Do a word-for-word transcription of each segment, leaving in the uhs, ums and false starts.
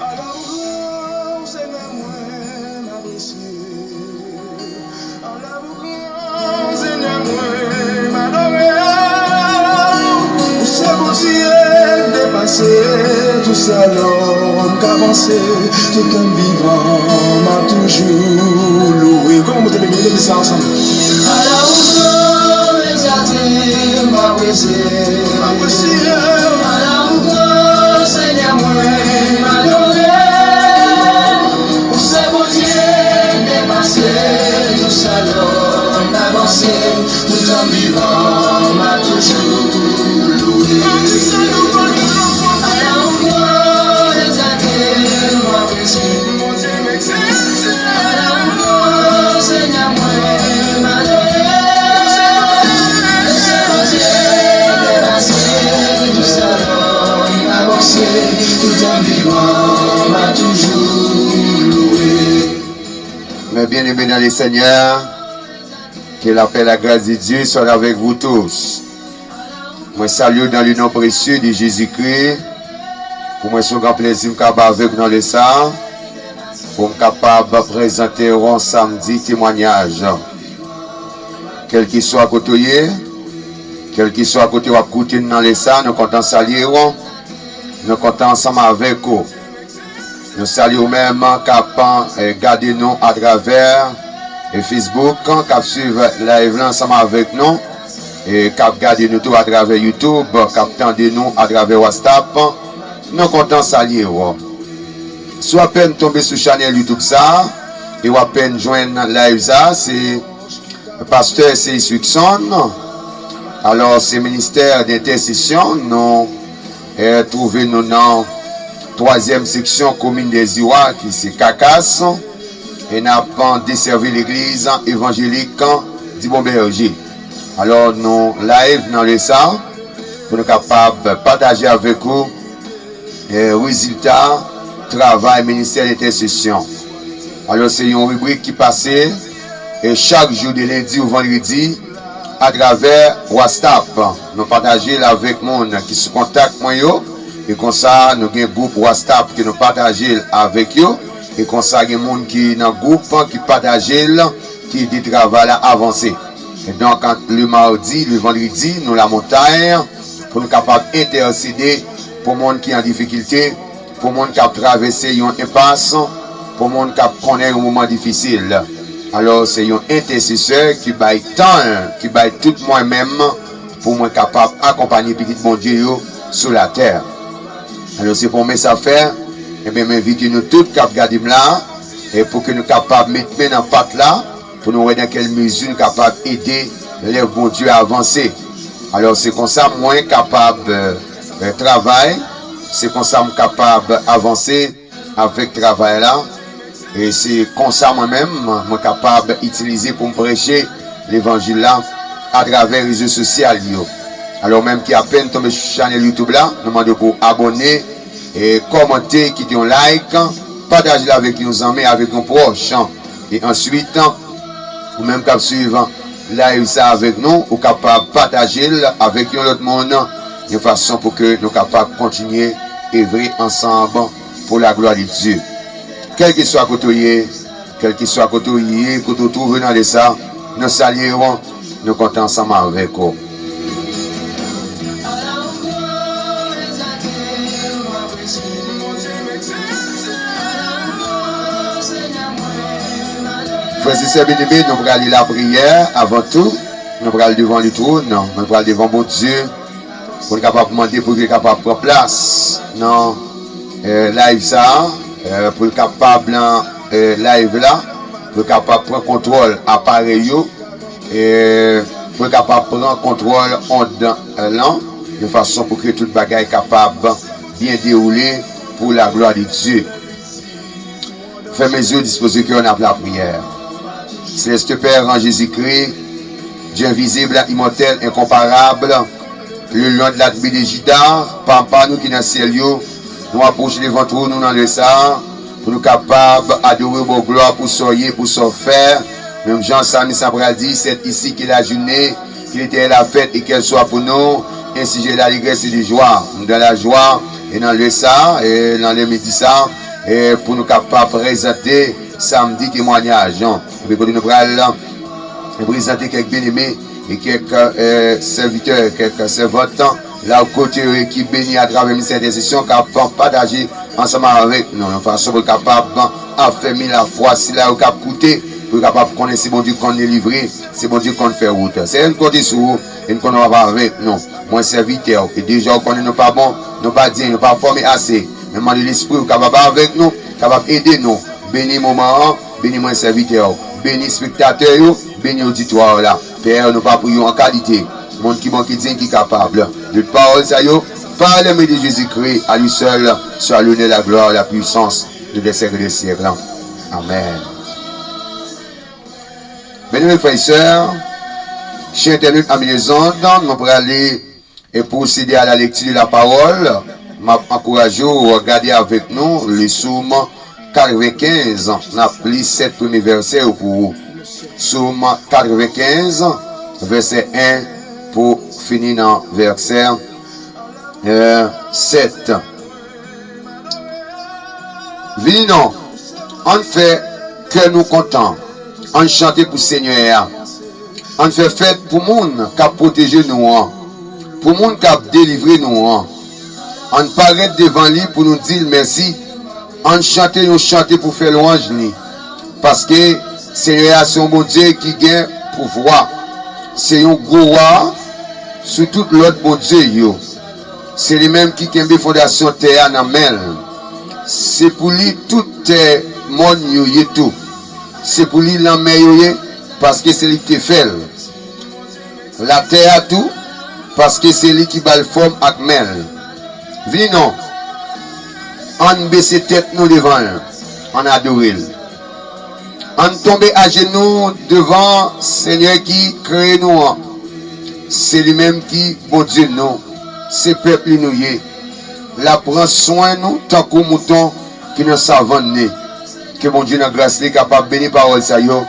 Ala ou gran, Senyè, mwen m apresye. Ala ou gran, Senyè, mwen m adore. Ou se Bondye k depase tout sa lòm ka panse. Toutan m vivan, m ap toujou louwe. Kòman nou te beni legliz la ansanm? Ala ou gran, egzate, m apresye. Apresye. Ala ou gran, Senyè, mwen m adore. Ou se Bondye k depase tout sa lòm ka panse. Toutan m vivan, m ap toujou louwe. Ala ou gran, egzate, m apresye. Ala ou gran, Senyè, mwen m adore. Ou se Bondye k depase tout sa lòm ka panse. Toutan m vivan, m ap toujou louwe. Mes bien-aimés dans le Seigneur, que la paix et la grâce de Dieu soient avec vous tous. Mwen salye w dans le nom précieux de Jésus-Christ. Pou mwen, se yon gran plèzi m kapab avèk w nan lè sa a, pou m kapab prezante w yon samdi temwayaj. Kèlkeswa kote w ye, kèlkeswa kote w ap koute n nan lè sa a, nou kontan salye w. Nou kontan ansanm avèk ou. Nou salye ou menm k ap, eh, gade nou atravè, eh, Facebook, k ap swiv live la ansanm avèk nou, e k ap gade nou tou atravè YouTube, k ap tande nou atravè WhatsApp. Nou kontan salye w. Si w apèn tonbe sou chanèl YouTube sa a, e w apèn jwenn live sa a, se Pastè Seyis Wickson. Alò, se ministè dentèsesyon. Nou, eh, twouve nou nan twazyèm seksyon komin Dèziwa, ki se Kakas. E n ap desèvi legliz evanjelik di Bon Bèje. Alò, nou live nan lè sa a pou nou kapab pataje avèk ou eh, rezilta travay ministè dentèsesyon. Alò, se yon ribrik ki pase, eh, chak jou de lendi ou vandredi atravè WhatsApp. Nou pataje l avèk moun ki sou kontak mwen yo, e konsa nou gen gwoup WhatsApp ke nou pataje l avèk yo, e konsa gen moun ki nan gwoup ki pataje l, ki ede travay la avanse. E donk, ant le mardi, le vandredi, nou lamontay, pou nou kapab entèsede pou moun ki an difikilte, pou moun k ap travèse yon enpas, pou moun k ap konnen yon moman difisil. Alò, se yon entèsesè ki bay tan l, ki bay tout mwen menm, pou mwen kapab akonpanye pitit Bondye yo sou latè. Alò, se pwomès a fè, ebyen, m envite nou tout k ap gade m la, e pou ke nou kapab met men nan pat la, pou nou wè nan kèl mezi nou kapab ede lèv Bondye a avanse. Alò, se konsa mwen kapab, eh, eh, travay, se konsa m kapab avanse avèk travay la, e se konsa mwen menm, mwen kapab itilize pou m preche levanjil la atravè rezo sosyal yo. Alò, ou menm ki apèn tonbe sou chanèl YouTube la, nou mande w pou w abòne, e kòmante, kite yon like, pataje l avèk yon zanmi, avèk yon pwòch. E answit, ou menm k ap swiv live sa avèk nou, ou kapab pataje l avèk yon lòt moun, yon fason pou ke nou kapab kontinye evre ansanm pou la glwa de Dye. Kèlkeswa kote w ye, kèlkeswa kote w ye, kote w twouve w nan lè sa, nou salye w, nou kontan ansanm avèk ou. Frè e sè byeneme, nou prale lapriyè avan tou. Nou pral devan le twòn, nou pral devan Bondye, pou n kapab mande pou l kapab pran plas nan, eh, live sa a, eh, pou l kapab nan, eh, live la, pou l kapab pran kontwòl aparèy yo, eh, pou l kapab pran kontwòl ond, eh, lan, de fason pou ke tout bagay kapab byen dewoule pou la glwa de Dye. Fèmen zye w, dispoze kè w, n ap lapriyè. Céleste Père, en Jésus-Christ, Dieu invisible, immortel, incomparable, le lion de la tribu de Juda, Papa nou ki nan syèl yo, nou apwoche devan twòn ou nan lè sa a, pou nou kapab adore w, ba w glwa pou sa w ye, pou sa w fè. Menm jan salmis la pral di, c'est ici que la journée que l'Éternel a faite et qu'elle soit pour nous un sujet d'allégresse et de joie. Dans la joie, E nan lè sa, e nan lè midi sa, e pou nou kapab prezante samdi temwanyaj, non. Epi kote nou pral prezante kèk byeneme e kèk, e, sèvitè, kèk sèvant, la kote yo ye ki beni atravè ministè entèsesyon, k ap pataje ansanm avèk nou, yon fason pou l kapab afèmi lafwa sila yo k ap koute, pou yo kapab konnen se Bondye k konn delivre, se Bondye k konn fè wout. Seyè, n konte sou ou, e n konnen w ap avèk nou. Mwen sèvitè w, e deja w konnen nou pa bon, nou pa diy, nou pa fòme ase. Men mande Lespri w kapab avèk nou, kapab ede nou. Beni moman an, beni mwen sèvitè w, beni espektatè yo, beni oditwa la. Pè, nou pa priye w an kalite. Moun ki bon, ki diy, ki kapab de pawòl sa yo, par le mérite de Jésus-Christ, à lui seul soit l'honneur, la gloire, la puissance, de des siècles des siècles. Amèn. Byeneme frè e sè, chè entènot, ami de zond, nou prale e pwosede a la lekti de la pawòl. M ap ankouraje w gade avèk nou le Sòm katrevenkenz. N ap li sèt premye vèsè yo pou ou. Sòm katrevenkenz, vèsè en pou fini nan vèsè, e, sèt. Vini non, ann fè kè nou kontan, ann chante pou Senyè a, ann fè fèt pou moun k ap pwoteje nou an, pou moun k ap delivre nou an. Ann parèt devan li pou nou di l mèsi, ann chante yon chante pou fè lwanj li, paske Senyè a se yon Bondye ki gen pouvwa, se yon gwo wa sou tout lòt bondye yo. Se li menm ki kenbe fondasyon tè a nan men l. Se pou li tout tè mòn yo ye tou. Se pou li lanmè yo ye, paske se li ki te fè l. Latè a tou, paske se li ki ba l fòm ak men l. Vini non, ann bese tèt nou devan l, ann adore l. Ann tonbe ajenou devan Senyè ki kreye nou an. Se li menm ki Bondye nou, se pèp li nou ye. L ap pran swen nou tankou mouton ki nan savann li. Ke Bondye nan gras li kapab beni pawòl sa yo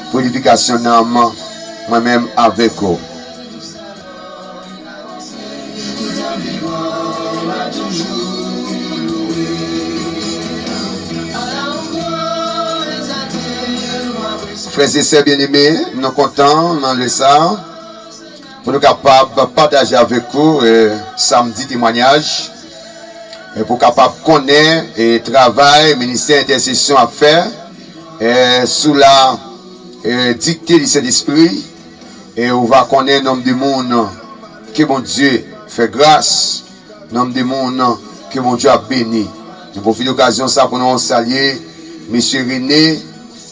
pou edifikasyon nanm mwen menm avèk ou. Frè e sè byeneme, nou kontan nan lè sa a pou nou kapab pataje avèk ou, e, samdi temwayaj, e pou kapab konnen, e, travay ministè entèsesyon ap fè, e, sou la, e, dikte di Sentespri, e ou va konnen nonm de moun ke Bondye fè gras, nonm de moun ke Bondye ap beni. Nou pwofite okazyon sa pou nou salye mesye Rene,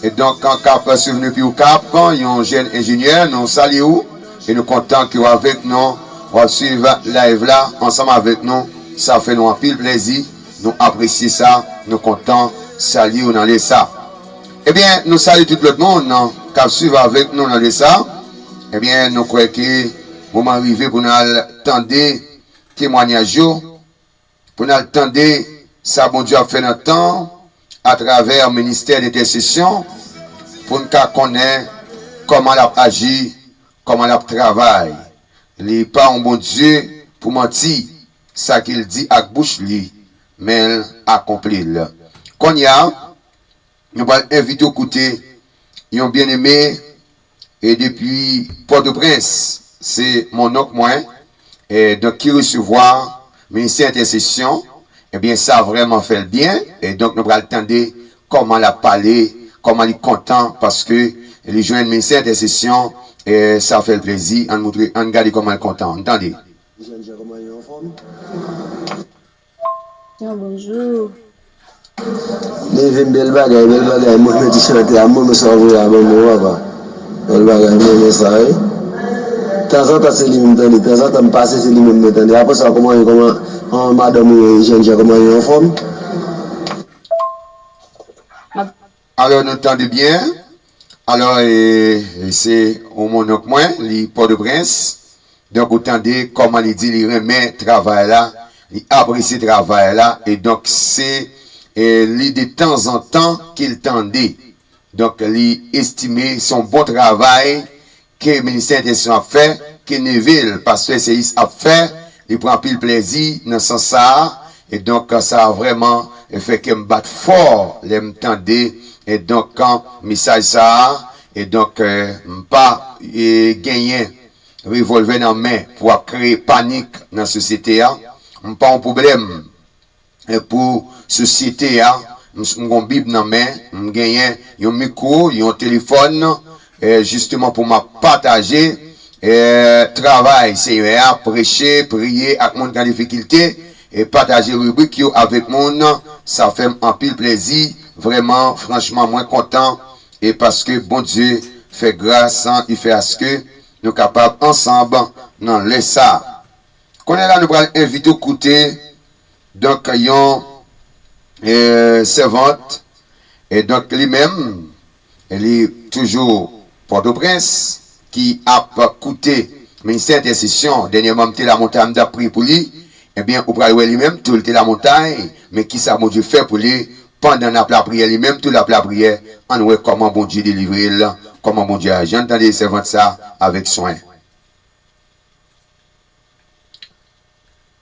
e donk, k ap swiv nou depi Okap, yon jèn enjenyè, nou salye ou, e nou kontan ke w avèk nou, w ap swiv live la ansanm avèk nou. Sa fè nou anpil plèzi, nou apresye sa, nou kontan salye w nan lè sa. Ebyen, nou salye tout lòt moun k ap swiv avèk nou nan lè sa. Ebyen, nou kwè ke moman rive pou n al tande temwayaj yo, pou n al tande sa Bondye ap fè nan tan atravè ministè entèsesyon, pou n ka konnen kòman l ap aji, kòman l ap travay. Li pa yon Bondye pou manti, sa ke l di ak bouch li, men l akonpli l. Kounye a, nou pral envite w koute yon byeneme, e depi Pòtoprens, se monnonk mwen, e donk ki resevwa ministè entèsesyon. Ebyen, sa vrèman fè l byen, e donk nou pral tande kòman l ap pale, kòman li kontan paske li jwenn ministè entèsesyon, e sa fè l plezi. Ann moutre, ann gade kòman l kontan. Ann tande. Jèn jan, kòman yo anfòm? Yon bonjou. Leve m, bèl bagay, bèl bagay. Mwen, mwen ti chante a, mwen, mwen sa w voye a ban mwen, papa. Bèl bagay, mwen, mwen sa, wi. Tanzantan, se li menm m tande. Tanzantan, m pase, se li menm mwen tande. Apre sa, kòman, kòman, kòman madanm ou ye, jèn jan, kòman yo anfòm? Alò, nou tande byen. Alò, e, e se yon monnonk mwen, li Pòtoprens. Donk, ou tande kòman li di li renmen travay la, li apresye travay la, e donk se, e, li de tanzantan ke l tande. Donk, li estime se yon bon travay ke ministè entèsesyon ap fè, ke neve l, pastè Seyis ap fè, li pran anpil plèzi nan sans sa a, E donk, sa vrèman fè kè m bat fò lè m tande, e donk, mesaj sa a, e donk, m pa, e, genyen revòlvè nan men pou ap kreye panik nan sosyete a. M pa yon pwoblèm, e, pou sosyete a. M, m gon Bib nan men, m genyen yon mikwo, yon telefòn, e, jisteman pou m ap pataje, e, travay Senyè a, preche, priye ak moun ki an difikilte, e pataje ribrik yo avèk moun. Sa fè m anpil plezi, vrèman, franchman, mwen kontan, e paske Bondye fè gras, li fè aske nou kapab ansanm nan lè sa a. Kounye a la, nou pral envite w koute, donk, yon, e, sèvant, e donk, li menm, li toujou Pòtoprens, ki ap koute ministè entèsesyon. Dènyèman, m te Lamontay, m t ap priye pou li. Ebyen, ou pral wè li menm tou, li te Lamontay, men kisa Bondye fè pou li pandan n ap lapriyè, li menm tou l ap lapriyè. Ann wè kòman Bondye delivre l, kòman Bondye aji. Ann tande sèvant sa avèk swen.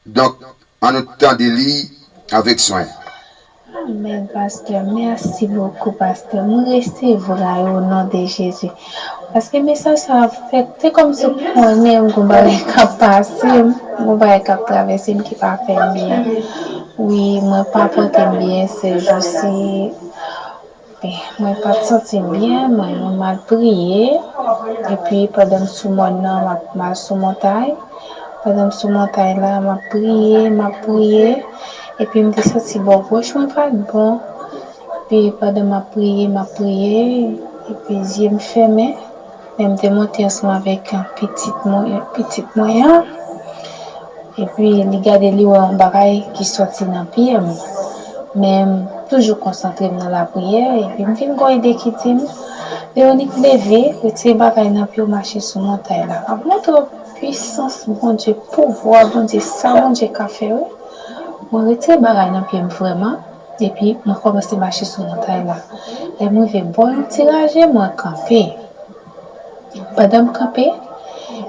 Donk, ann nou tande li avèk swen. Amèn, pastè. Mèsi bokou, pastè. Mwen resevwa yo o non de Jezi. Paske mesaj sa a fèt, se kòmsi w konnen m gon bagay k ap pase m, gon bagay k ap travèse m ki pa fè m byen. Wi, mwen pa pote m byen se jou si. Mwen pa t santi m byen, mwen, mwen m al priye. Epi pandan m sou mòn nan, m ap m al sou montay. Pandan m sou montay la, m ap priye, m ap priye. Epi m te santi bò goch mwen pa t bon. Epi pandan m ap priye, m ap priye, epi zye m fèmen. Men m te monte ansanm avèk pitit mwen, pitit mwen an. Epi li gade, li wè yon bagay ki sòti nan pye m. Men m toujou konsantre m nan lapriyè, epi m vin gon ide ki di m, Véronique, leve, retire bagay nan pye w, mache sou montay la. M ap montre w pwisans Bondye, pouvwa Bondye, sa Bondye ka fè, wi. Mwen retire bagay nan pye m vrèman, epi mwen kòmanse mache sou montay la. Lè m rive bò yon ti raje, mwen kanpe. Pandan m kanpe,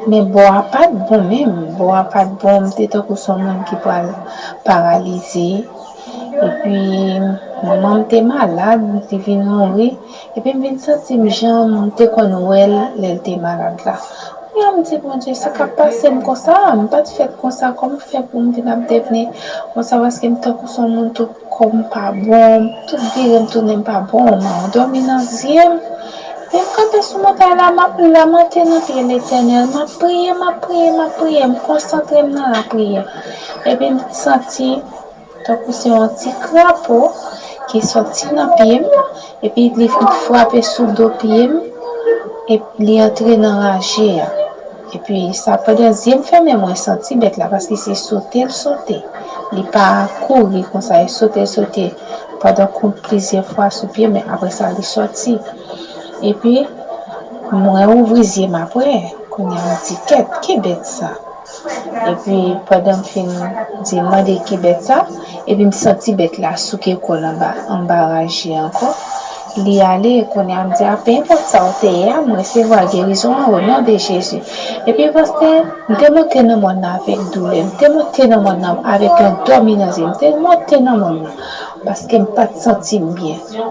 men bò a pa t bon menm, bò a pa t bon, m te tankou se yon moun ki pral paralize. Epi manman m te malad, li vin mouri. Epi m vin santi m jan m te konn wè l lè l te malad la. Kounye a m di, Bondye, sa k ap pase m konsa? M pa t fèt konsa, kòman fè pou m vin ap devni konsa? Paske m tankou se yon moun tout kò m pa bon, tout vire m tounen m pa bon, mwen dòmi nan zye m. Epi m kanpe sou montay la, m ap lamante nan pye Letènèl, m ap priye, m ap priye, m ap priye, m konsantre m nan lapriyè. Epi m santi tankou se yon ti krapo ki sòti nan pye m, epi li frape sou do pye m, epi li antre nan raje a. Epi sa, pandan zye m fèmen, mwen santi bèt la, paske se sote l sote. Li pa kouri konsa, e sote l sote pandan plizyè fwa sou pye m, men apre sa, li sòti. Epi, mwen ouvri zye m apre, kounye a m di, Kèt, ki bèt sa? Epi, pandan m fin di, mande ki bèt sa, epi m santi bèt la souke kò l anba, anba raje a ankò. Li ale, kounye a m di, A, penenpòt sa w te ye a, m resevwa gerizon an, o non de Jezi. Epi, pastè, m te monte nan mòn nan avèk doulè, m te monte nan mòn nan avèk yon dòmi nan zye, m te monte nan mòn nan, paske m pa t santi m byen.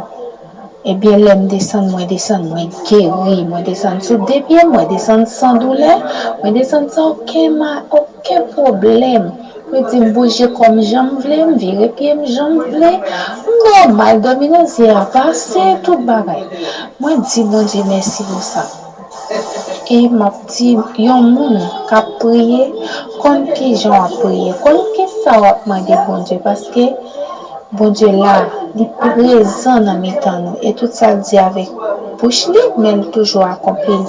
Ebyen, lè m desann, mwen desann, mwen geri, mwen desann sou de pye m, mwen desann san doulè, mwen desann san okenn ma, okenn pwoblèm. Mwen di m bouje kò m jan m vle, m vire pye m jan m vle, m nòmal, dòmi nan zye a pase, tout bagay. Mwen di Bondye mèsi pou sa. E m ap di, yon moun k ap priye, konn kijan w ap priye, konn kisa w ap mande Bondye, paske Bondye la, li prezan nan mitan nou, e tout sa l di avèk bouch li, men l toujou akonpli l.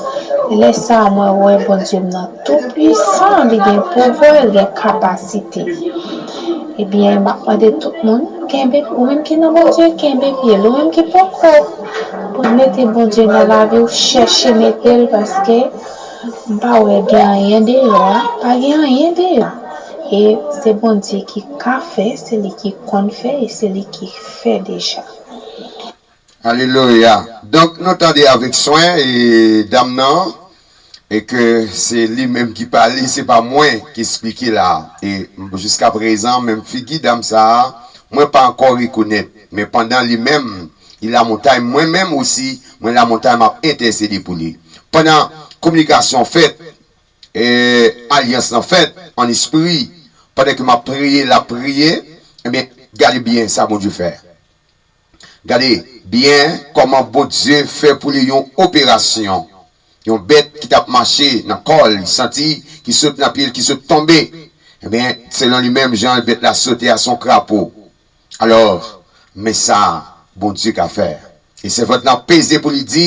Lè sa a, mwen wè Bondye m nan toupwisan, li gen pouvwa, li gen kapasite. Ebyen, m ap mande tout moun, kenbe, ou menm ki nan Bondye, kenbe pye l, ou menm ki poko mete Bondye nan lavi w, chèche mete l, paske m pa wè gen anyen deyò a, pa gen anyen deyò. E se Bondye ki ka fè, se li ki konn fè, e se li ki fè deja. Alelouya. Donk, nou tande avèk swen, e dam nan, E ke se li menm ki pale, se pa mwen ki esplike la. E jiskaprezan, menm figi dam sa a, mwen pa ankò rekonèt. Men pandan li menm, li lamontay, mwen menm osi, mwen lamontay, m ap entèsede pou li. Pandan kominikasyon fèt, e alyans lan fèt an espri, pandan ke m ap priye, l ap priye, ebyen, gade byen sa Bondye fè. Gade byen kòman Bondye fè pou li yon operasyon. Yon bèt ki t ap mache nan kò l, li santi ki sot nan pye l, ki sot tonbe. Ebyen, selon li menm, jan bèt la sote a, se yon krapo. Alò, men sa Bondye ka fè. E sèvant lan peze pou li di,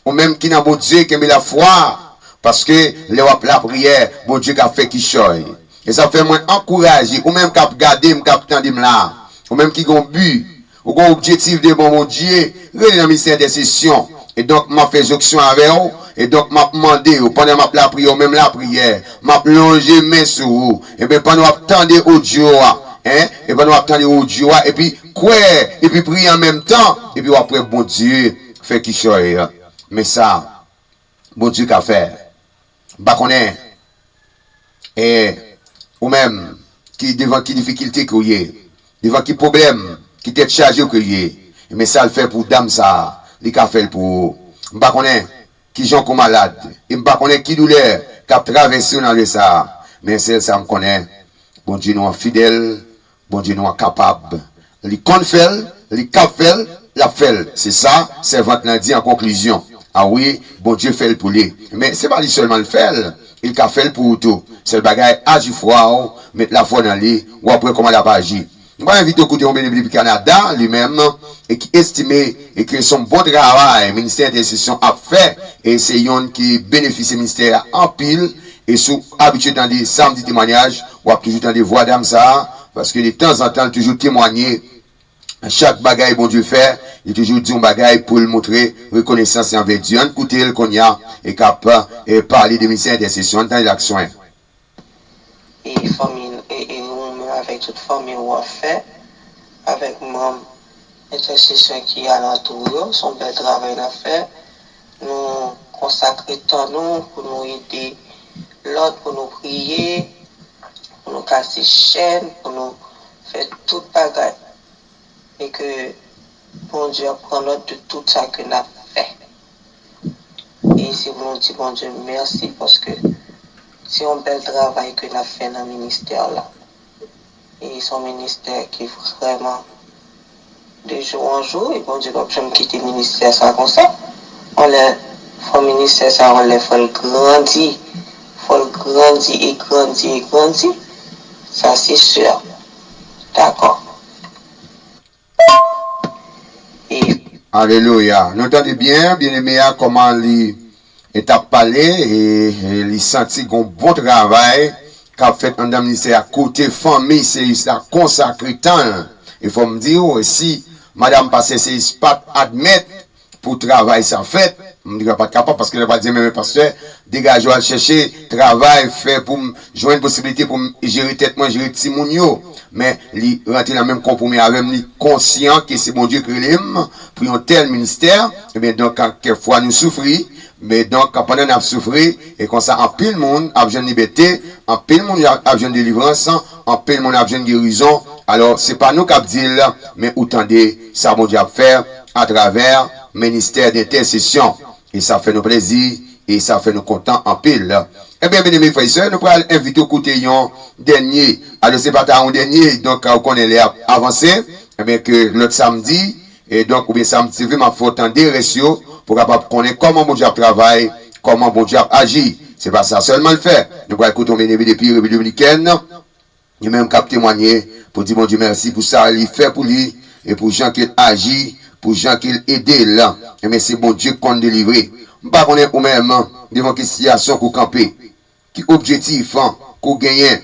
ou menm ki nan Bondye, kenbe lafwa, paske lè w ap lapriyè, Bondye ka fè kichòy. E sa fè mwen ankouraje, ou menm k ap gade m, k ap tande m la, ou menm ki gen yon bi, ou gen yon objektif devan Bondye, rele nan ministè entèsesyon. E donk, m ap fè jonksyon avè w, e donk, m ap mande w, pandan m ap lapriyè, ou menm lapriyè, m ap lonje men sou ou. Ebyen, pandan w ap tande odyo a, en, e pandan w ap tande odyo a, epi kwè, epi priye an menm tan, epi w ap wè Bondye fè kichòy. Men sa Bondye ka fè. M pa konnen, e ou menm ki devan ki difikilte ke w ye, devan ki pwoblèm, ki tèt chaje w ke w ye, men sa l fè pou dam sa a, li ka fè l pou ou. M pa konnen kijan ke w malad, e m pa konnen ki doulè k ap travèse w nan lè sa a, men sèl sa m konnen, Bondye nou an fidèl, Bondye nou an kapab. Li konn fè l, li kab fè l, l ap fè l. Se sa sèvant lan di an konklizyon. A wi, Bondye fè l pou li. Men se pa li sèlman l fè l, li ka fè l pou ou tou. Sèl bagay, aji fwa w, met lafwa nan li, w ap wè kòman l ap aji. M pral envite w koute yon byeneme depi Kanada, li menm, e ki estime e ke se yon bon travay ministè entèsesyon ap fè, e se youn ki benefisye ministè a anpil, e si w abitye tande samdi temwanyaj, w ap toujou tande vwa dam sa a, paske detanzantan, l toujou temwanye chak bagay Bondye fè, li toujou di yon bagay pou l montre rekonesans li anvè Dye. Ann koute l kounye a, e k ap, e, pale de ministè entèsesyon. Ann tande l ak swen. E fanmi, e, e ou menm avèk tout fanmi ou ap fè, avèk manm entèsesyon ki alantou yo, se yon bèl travay n ap fè. Nou konsakre tan nou pou nou ede lòt, pou nou priye, pou nou kase chèn, pou nou fè tout bagay. E ke Bondye ap pran nòt de tout sa ke n ap fè. E se pou nou di Bondye mèsi paske se yon bèl travay ke n ap fè nan ministè la. E se yon ministè ki vrèman de jou an jou, e Bondye p ap janm kite ministè sa konsa. Yon lè fò ministè sa, yon lè fò l grandi, fò l grandi e grandi e grandi. Sa se si. Dakò. Alelouya. Nou tande byen, byeneme a, kòman li t ap pale, e, e li santi gon bon travay k ap fèt anndan ministè a kote fanmi Seyis la konsakre tan l. E fò m di w, si madanm pastè Seyis pa t admèt pou travay sa fèt, m di w pa t kapab, paske l pa t di, men, men pastè, degaje w al chèche travay, fè pou m jwenn posiblite pou m jere tèt mwen, jere timoun yo. Men li rantre nan menm konpwomi avè m, li konsyan ke se Bondye k rele m pou yon tèl ministè. Ebyen, donk, kèkfwa nou soufri, men donk, pandan n ap soufri, e konsa anpil moun ap jwenn libète, anpil moun ap jwenn delivrans, anpil moun ap jwenn gerizon. Alò, se pa nou k ap di l, men ou tande sa Bondye ap fè atravè ministè dentèsesyon. E sa fè nou plezi, e sa fè nou kontan anpil. Ebyen, byeneme frè e sè, nou pral envite w koute yon dènye. Alò, se pa ta yon dènye, donk, ou konnen lè ap avanse. Ebyen, ke lòt samdi, e donk, oubyen samdi, se vre, m ap fè w tande rès yo, pou w kapab konnen kòman Bondye ap travay, kòman Bondye ap aji. Se pa sa sèlman l fè. Nou pral koute yon byeneme depi Repiblik Dominikèn. Li menm k ap temwanye pou di Bondye mèsi pou sa li fè pou li e pou jan ke l aji, pou jan ke l ede l. Ebyen, se Bondye k konn delivre. M pa konnen ou menm, devan ki sitiyasyon ke w kanpe, ki objektif ke w genyen,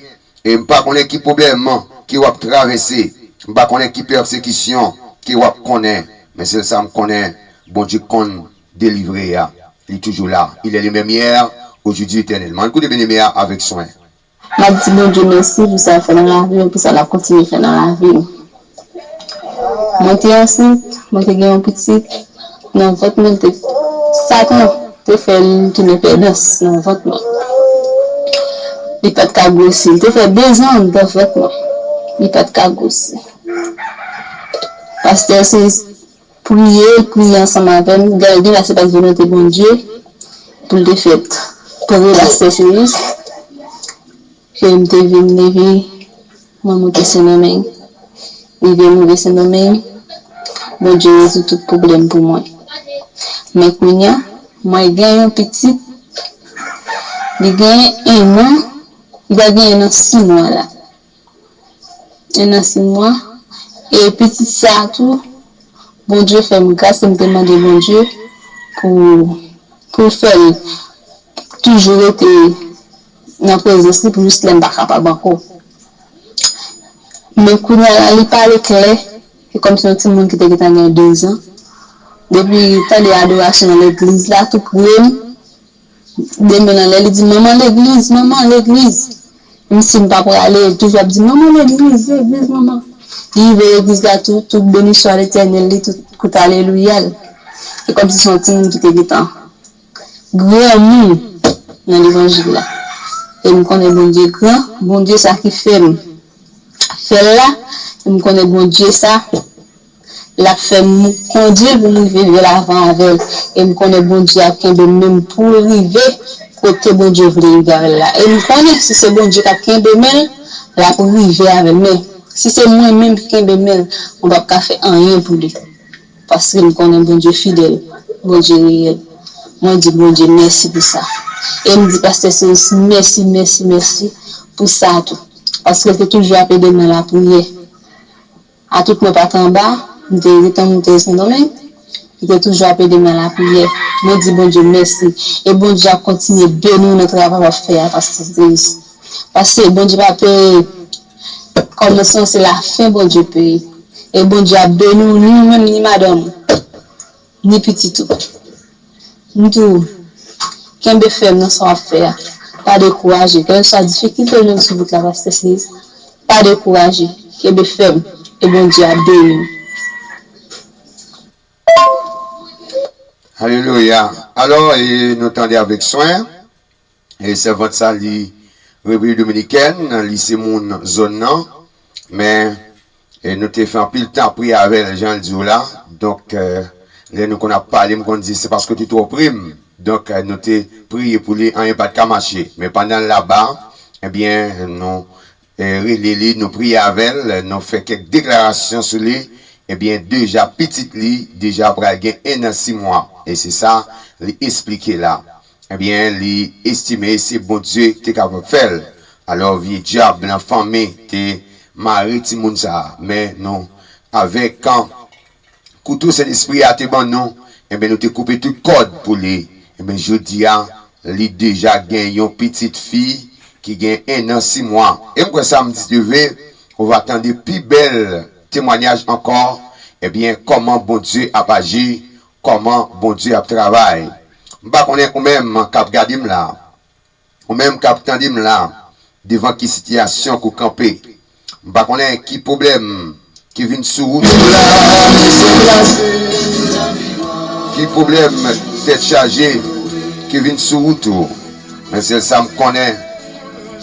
e m pa konnen ki pwoblèm ke w ap travèse, m pa konnen ki pèsekisyon ke w ap konnen, men sèl sa m konnen, Bondye k konn delivre a. Li toujou la. Il est le même hier, aujourd'hui, éternellement. Ann koute byeneme a avèk swen. M ap di Bondye mèsi pou sa l fè nan lavi m, pou sa l ap kontinye fè nan lavi m. Mwen te ansent, mwen te gen yon pitit nan vant mwen, te, Satan te fè l tounen pèdans nan vant mwen. Li pa t ka gwosi. Li te fè dezan anndan vant mwen. Li pa t ka gwosi. Pastè Seyis priye, priye ansanm avè m. Gen, gen la se pa t volonte Bondye pou l te fèt. Priyè pastè Seyis ke m te vin leve, mwen moute Sendomeng. Rive m rive Sendomeng, Bondye rezoud tout pwoblèm pou mwen. Men kounye a, mwen gen yon pitit, li gen en an, li va gen en an sis mwa la. En an sis mwa. E pitit sa a tou, Bondye fè m gras, e m te mande Bondye pou, pou l fè l toujou rete nan prezans li pou jis lè m pa kapab ankò. Men kounye a la, li pale klè, se kòmsi yon timoun ki te gentan gen dezan. Depi tande adorasyon nan legliz la, tou pre m, de men l anlè, li di, "Manman, legliz, manman, legliz." Menm si m pa prale, li toujou ap di, "Manman, legliz, legliz, manman." Li rive legliz la tou, tout beniswa Letènèl li, tout kout alelouya l. Se kòmsi se yon timoun ki te gentan granmoun nan levanjil la. E m konnen Bondye gran, Bondye sa ki fè m fè l la, e m konnen Bondye sa, l ap fè m kondui l pou m rive byen lavan avè l. E m konnen Bondye ap kenbe men m pou l rive kote Bondye vle rive avè l la. E m konnen si se Bondye k ap kenbe men l, l ap rive avè l. Men, si se mwen menm ki kenbe men l, mwen p ap ka fè anyen pou li. Paske m konnen Bondye fidèl, Bondye reyèl. Mwen di Bondye mèsi pou sa. E m di pastè Seyis mèsi, mèsi, mèsi pou sa tou. Paske l te toujou ap ede m nan lapriyè. A tout mwen pa t anba, m te gentan moute Sendomeng, li te toujou ap ede m nan lapriyè. Mwen di Bondye mèsi. E Bondye ap kontinye beni w nan travay w ap fè a, pastè Seyis. Paske Bondye pa peye kòmansman, se lafen Bondye peye. E Bondye ap beni w, ni ou menm, ni madanm ou, ni pitit ou. M di w, kenbe fèm nan sa w ap fè a. Pa dekouraje. Kèlkeswa difikilte w jwenn sou wout la, pastè Seyis, pa dekouraje. Kenbe fèm. E Bondye ap beni w. Alelouya. Alò, e nou tande avèk swen. E sèvant sa, li Repiblik Dominikèn, li se moun zòn nan. Men, e nou te fè anpil tan ap priye avè l, jan l di w la. Donk, e, lè nou konn ap pale, m konn di se paske w te twò pre m. Donk, e, nou te priye pou li, anyen pa t ka mache. Men pandan l laba, ebyen, nou e, rele li, nou priye avè l, nou fè kèk deklarasyon sou li, ebyen, deja pitit li, deja pral gen en an sis mwa. E se sa li esplike la. Ebyen, li estime se Bondye ki te kapab fè l. Alò, vye dyab nan fanmi te mare timoun sa a. Men nou, avèk, an, kouto Sentespri a te ban nou, enben, nou te koupe tout kòd pou li. Enben, jodi a, li deja gen yon pitit fi ki gen en an sis mwa. E m kwè samdi leve, ou va tande pi bèl temwanyaj ankò, ebyen, kòman Bondye ap aji, kòman Bondye ap travay. M pa konnen ou menm k ap gade m la, ou menm k ap tande m la, devan ki sitiyasyon ke w kanpe. M pa konnen ki pwoblèm ki vin sou wout ou la. Ki pwoblèm tèt chaje ki vin sou wout ou. Men sèl sa m konnen,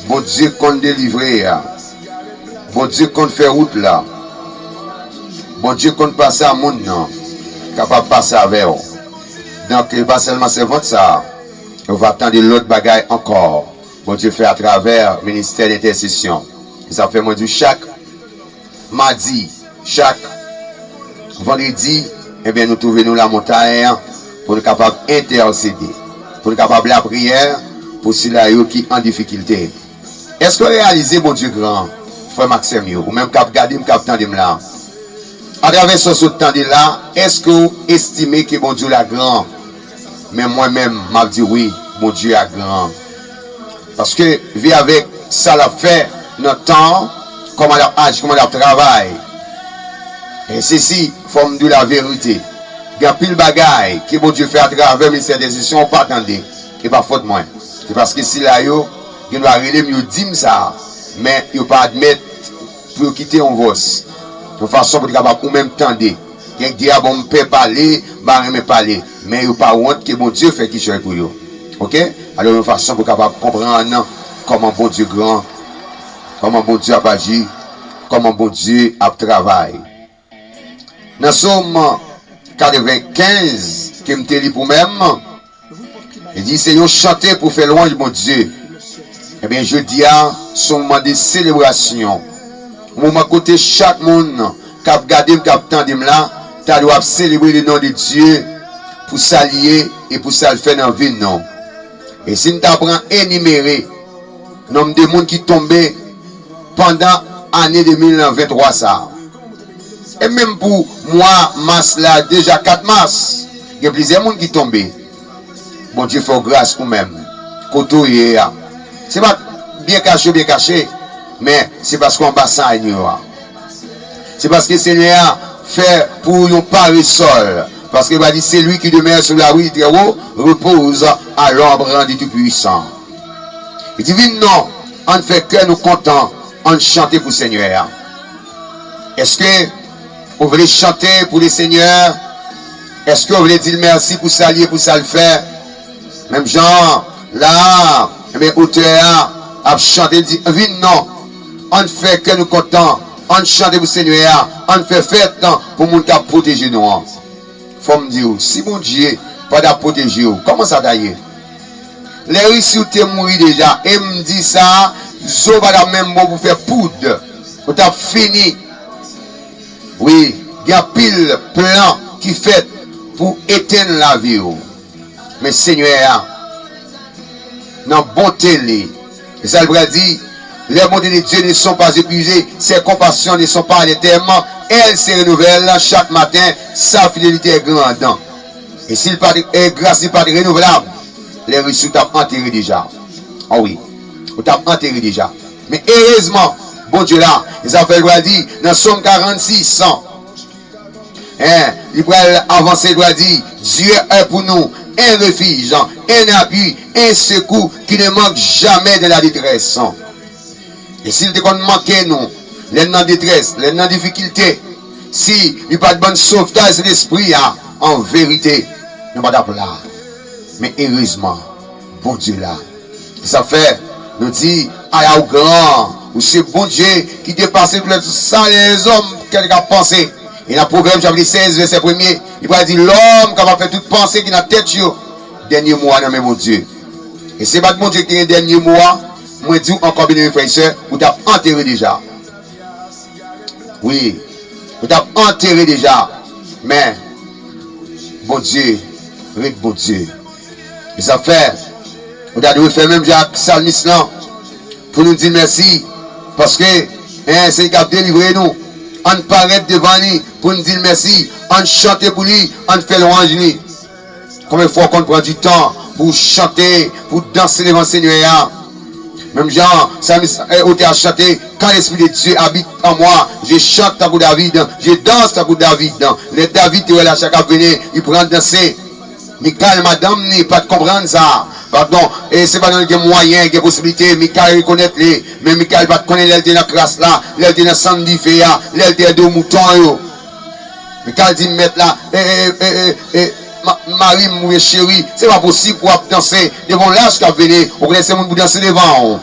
Bondye konn delivre a. Bondye konn fè wout la. Bondye konn pase a moun nan kapab pase avè w. Donk, e pa sèlman sèvant sa a, ou va tande lòt bagay ankò Bondye fè atravè ministè dentèsesyon. E sa fè mwen di w chak madi, chak vandredi, ebyen, nou twouve nou lamontay pou nou kapab entèsede, pou nou kapab lapriyè pou sila yo ki an difikilte. Èske w reyalize Bondye gran, frè m ak sè m yo, ou menm k ap gade m, k ap tande m la? Atravè sa w sot tande la, èske w estime ke Bondye w la gran? Men mwen menm, m ap di wi, Bondye a gran. Paske, vi avèk sa l ap fè nan tan an, kòman l ap aji, kòman l ap travay. E sesi, fò m di w laverite. Gen anpil bagay ke Bondye fè atravè ministè entèsesyon ou pa tande. E pa fòt mwen. Se paske sila yo, gen dwa rele m, yo di m sa, men yo pa admèt pou yo kite yon vòs, yon fason pou te kapab ou menm tande. Gen k di, a bon, m pè pale, m pa renmen pale. Men yo pa wont ke Bondye fè kichòy pou yo. Oke? Alò, yon fason pou kapab konprann kòman Bondye gran, kòman Bondye ap aji, kòman Bondye ap travay. Nan Sòm katrevenkenz ke m te li pou mwen, li di se yon chante pou fè lwanj Bondye. Ebyen, jodi a, se yon moman de selebrasyon. Yon moman kote chak moun k ap gade m, k ap tande m la, ta dwe ap selebre le non de Dye pou sa l ye e pou sa l fè nan vi nou. E si n ta pran enimere nonb de moun ki tonbe pandan ane de mil venntwa sa a, e menm pou mwa mas la, deja kat mas, gen plizyè moun ki tonbe. Bondye fè w gras ou menm, kote w ye a. Se pa byen kache w byen kache, men se paske w anba san yo a. Se paske Senyè a fè pou yon paresòl. Paske li di, celui qui demeure sous l'abri du Très-Haut repose à l'ombre du Tout-Puissant. Li di, vin non, ann fè kè nou kontan, ann chante pou Senyè a. Èske ou vle chante pou le Senyè? Èske ou vle di l mèsi pou sa l ye, pou sa l fè? Menm jan la, ebyen, otè a ap chante, li di, vin non, ann fè kè nou kontan, ann chante pou Senyè a, ann fè fèt pou moun k ap pwoteje nou an. Fò m di w, si Bondye pa t ap pwoteje w, kòman sa ta ye? Lè Risyou te mouri deja, e m di sa, zo pa t ap menm bon pou fè poud. Ou t ap fini. Wi, gen anpil plan ki fèt pou etenn lavi w. Men Senyè a, nan bonte li, e sa l pral di, les bontés de Dieu ne sont pas épuisées, ses compassions ne sont pas à l'éternel, elles se renouvellent chaque matin, sa fidélité est grande. E si l pa t, e gras li pa t renouvlab, lè Risyou t ap antere deja. A wi, ou t ap antere deja. Men erezman, Bondye la, e sa fè l pral di nan Sòm karannsis, en, li pral avanse, li pral di, Dieu est pour nous un refuge, un appui, un secours qui ne manque jamais dans la détresse. E si l te konn manke nou, lè n nan detrès, lè n nan difikilte, si li pa t ban n sovtaj Sentespri a, an verite, nou pa t ap la. Men erezman, Bondye la. E sa fè, nou di, ala ou gran, ou se Bondye ki depase tout sa lèzòm kè ka panse. E nan Pwovèb chapit sèz, vèsè premye, li pral di, lòm kapab fè tout panse ki nan tèt yo. Dènye mo a nan men Bondye. E se pa t Bondye ki te gen dènye mo a, mwen di w ankò, byeneme frè e sè, ou t ap antere deja. Wi, ou t ap antere deja. Men, Bondye ret Bondye. E sa fè, ou ta dwe fè menm jan ak salmis lan, pou nou di l mèsi, paske, en, se li k ap delivre nou. Ann parèt devan li pou n di l mèsi, ann chante pou li, ann fè lwanj li. Konbyen fwa w konn pran di tan pou w chante, pou w danse devan Senyè a? Menm jan salmis, eh, otè a chante, quand l'Esprit de Dieu habite en moi, je chante tankou David, je danse tankou David. Lè David te wè lachè k ap vini, li pran danse. Mikal, madanm ni, pa t konprann sa. Padon, e se pa nan gen mwayen, gen posiblite, Mikal rekonèt li. Men Mikal pa t konnen lè l te nan kras la, lè l te nan sann dife a, lè l te nan do mouton yo. Mikal di, mèt la, e, e, e, e, e, ma-, mari m oubyen cheri, se pa posib pou w ap danse devan yon lach k ap vini, ou konnen se moun pou danse devan w.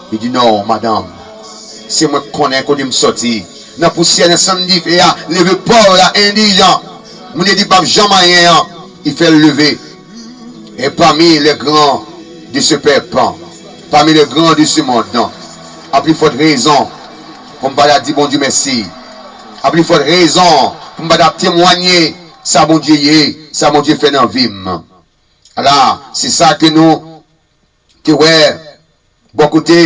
Li di, non, madanm, se mwen k konnen kote m sòti. Nan pousyè, nan sann dife a, leve pòv la, endirijan. Moun yo di p ap janm anyen an, li fè l leve. Et parmi les grands de ce peuple, parmi les grands de ce monde, a pli fòt rezon pou m pa ta di Bondye mèsi. A pli fòt rezon pou m pa ta temwanye sa Bondye ye, sa Bondye fè nan vi m. Ala, se sa ke nou te wè bò kote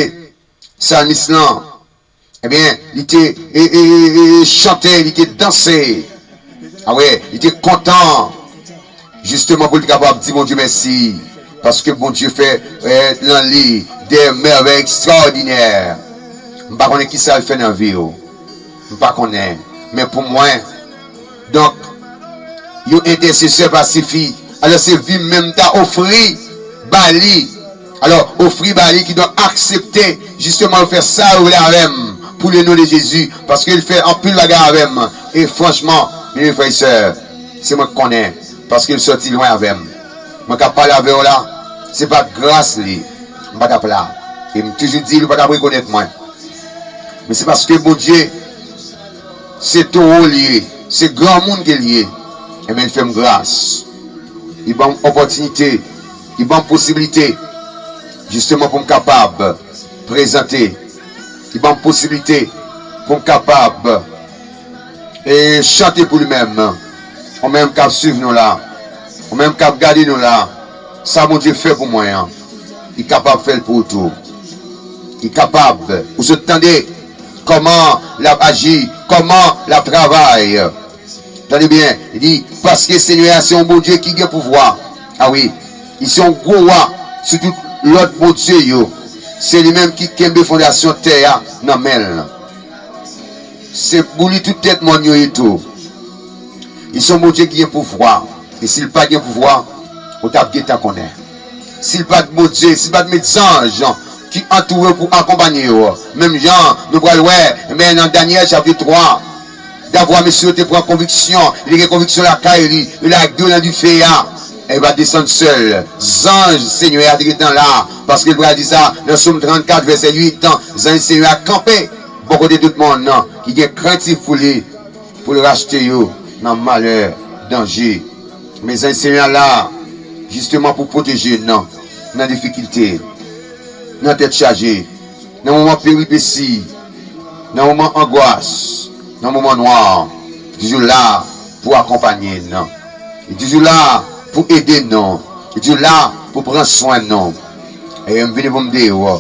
salmis lan. Ebyen, li te, e, e, e, e, chante, li te danse. A wi, li te kontan. Jisteman pou li te kapab di Bondye mèsi. Paske Bondye fè, e, nan li de mèvèy ekstraòdinè. M pa konnen kisa l fè nan vi w. M pa konnen. Men pou mwen, donk, yon entèsesè pa sifi. Alò, se vi m menm m ta ofri ba li. Alò, ofri ba li, kidonk aksepte, jisteman, yo fè sa yo vle avè m. Pou le non de Jezi, paske l fè anpil bagay avè m. E franchman, byeneme frè e sè, se mwen k konnen, paske l sòti lwen avè m. Mwen k ap pale avè w la, se pa t gras li, m pa t ap la. E m toujou di l, ou pa t ap rekonèt mwen. Men se paske Bondye, se towo l ye, se granmoun ke l ye. Ebyen, l fè m gras. Li ban m opòtinite, li ban m posiblite, jisteman pou m kapab prezante. Li ban m posiblite pou m kapab, e, chante pou li menm. Ou menm k ap swiv nou la, ou menm k ap gade nou la, sa Bondye fè pou mwen an, li kapab fè l pou ou tou. Li kapab. Ou sot tande kòman l ap aji, kòman l ap travay. Tande byen, li di, paske Senyè a se yon Bondye ki gen pouvwa. A wi, li se yon gwo wa sou tout lòt bondye yo. Se li menm ki kenbe fondasyon tè a nan men l. Se pou li tout tèt mòn yo ye tou. Li se yon Bondye ki gen pouvwa. E si l pa t gen pouvwa, ou t ap gentan konnen. Si l pa t Bondye, si l pa t met zanj ki antoure w pou akonpanye w, menm jan nou pral wè, men nan Danyèl chapit twa, davwa mesye yo te pran konviksyon, yo te gen konviksyon lakay li, yo lage yo nan dife a, e yo pa t desann sèl. Zanj Senyè a te gentan la, paske l pral di sa nan Sòm trannkat, vèsè uit, zanj Senyè a kanpe bò kote tout moun ki gen krentif pou li, pou l rachte yo nan malè, danje. Men zanj Senyè a la, jisteman pou pwoteje n nan difikilte, nan tèt chaje, nan moman peripesi, nan moman angwas, nan moman nwa, li toujou la pou akonpanye n. Li toujou la pou ede n. Li toujou la pou pran swen n. E m vini pou m di w,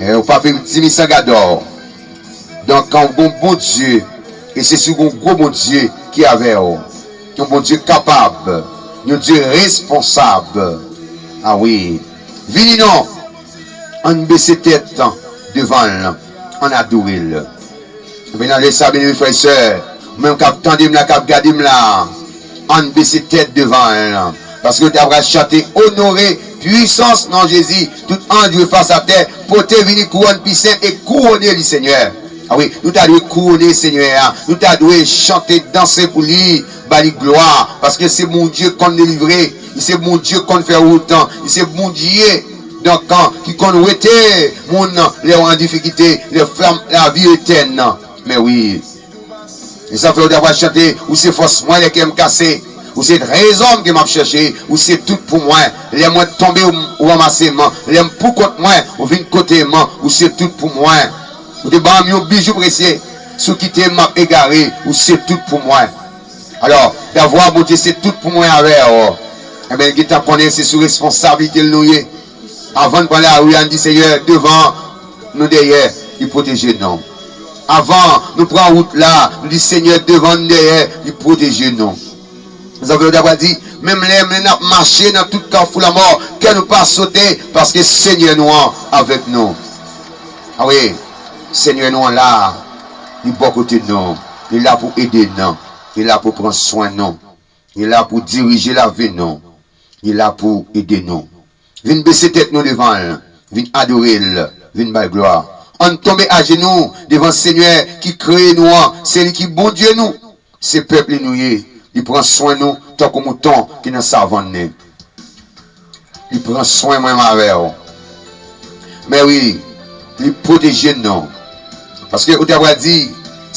e ou pa pi timisan gadò. Donk, kan w gon Bondye, e se si w gon gwo Bondye ki avè w. Yon Bondye kapab, yon Dye responsab. A wi. Vini non, ann bese tèt devan l, ann adore l. Ebyen, nan lè sa, byeneme frè e sè, ou menm k ap tande m la, k ap gade m la, ann bese tèt devan l. Paske w ta pral chante, onore pwisans non Jezi. Tout anj dwe fas atè, pote vini kouwòn pi sen e kouwone li Senyè. A wi, nou ta dwe kouwone Senyè a. Nou ta dwe chante, danse pou li, ba li glwa. Paske se Bondye konn delivre, li se Bondye konn fè wout, li se Bondye, donk, ki konn wete moun lè yo an difikilte, lè flanm lavi etèn. Men wi. E sa fè ou ta pral chante, ou se fòs mwen lè kè m kase. Ou se trezò m ke m ap chèche. Ou se tout pou mwen. Lè mwen tonbe, ou, ou ranmase m. Lè m poukont mwen, ou vin kote m. Ou se tout pou mwen. Ou te ban m yon bijou presye. Si w kite m, m ap egare. Ou se tout pou mwen. Alò, davwa Bondye se tout pou mwen avè w, ebyen, l gentan konnen se sou responsablite l nou ye. Avan n pran lari a, n di, Senyè, devan nou, dèyè, li pwoteje nou. Avan nou pran wout la, nou di, Senyè, devan nou, dèyè, li pwoteje nou. Zanmi yo, ta pral di, menm lè, menm lè n ap mache nan tout kafou lanmò, kè nou pa sote, paske Senyè nou an avèk nou. A wi, Senyè nou an la, li bò kote nou, li la pou ede nou, li la pou pran swen nou. Li la pou dirije lavi nou. Li la pou ede nou. Vin bese tèt nou devan l. Vin adore l. Vin ba l glwa. Ann tonbe ajenou devan Senyè ki kreye nou an. Se li ki Bondye nou. Se pèp li nou ye. Li pran swen nou tankou mouton ki nan savann li. Li pran swen mwen avè w. Men wi, li pwoteje nou. Paske ou ta pral di,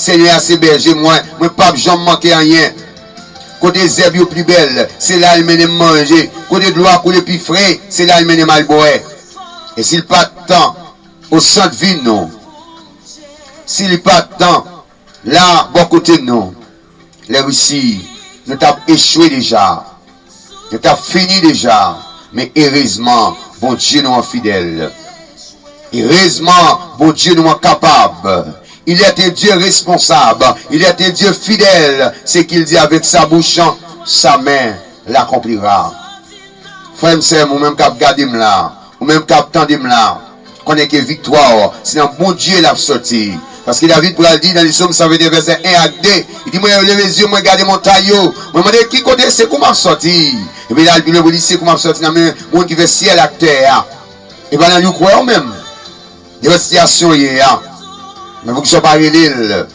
Senyè a se bèje mwen, mwen p ap janm manke anyen. Kote zèb yo pi bèl, se la l mennen m manje. Kote dlo a koule pi fre, se la l mennen m al bwè. E si l pa t tan o sant vi nou, si li pa t tan la bò kote nou, lè risi nou t ap echwe deja. Nou t ap fini deja, men erezman, Bondye nou an fidèl. Erezman, Bondye nou an kapab. Il est un Dieu responsable. Il est un Dieu fidèle. Ce qu'il dit avec sa bouche, sa main l'accomplira. Frè m, sè m, ou menm k ap gade m la, ou menm k ap tande m la, konnen ke viktwa w, se nan Bondye l ap sòti. Paske David pral di nan Sòm san venteyen vèsè en ak de, li di, mwen leve zye m, mwen gade montay yo, mwen mande ki kote sekou m ap sòti. Epi la, li pi lwen pou li, sekou m ap sòti nan men moun ki fè syèl ak tè a. E pa nan li w kwè ou menm. Devan sitiyasyon w ye a. Men poukisa w pa rele l?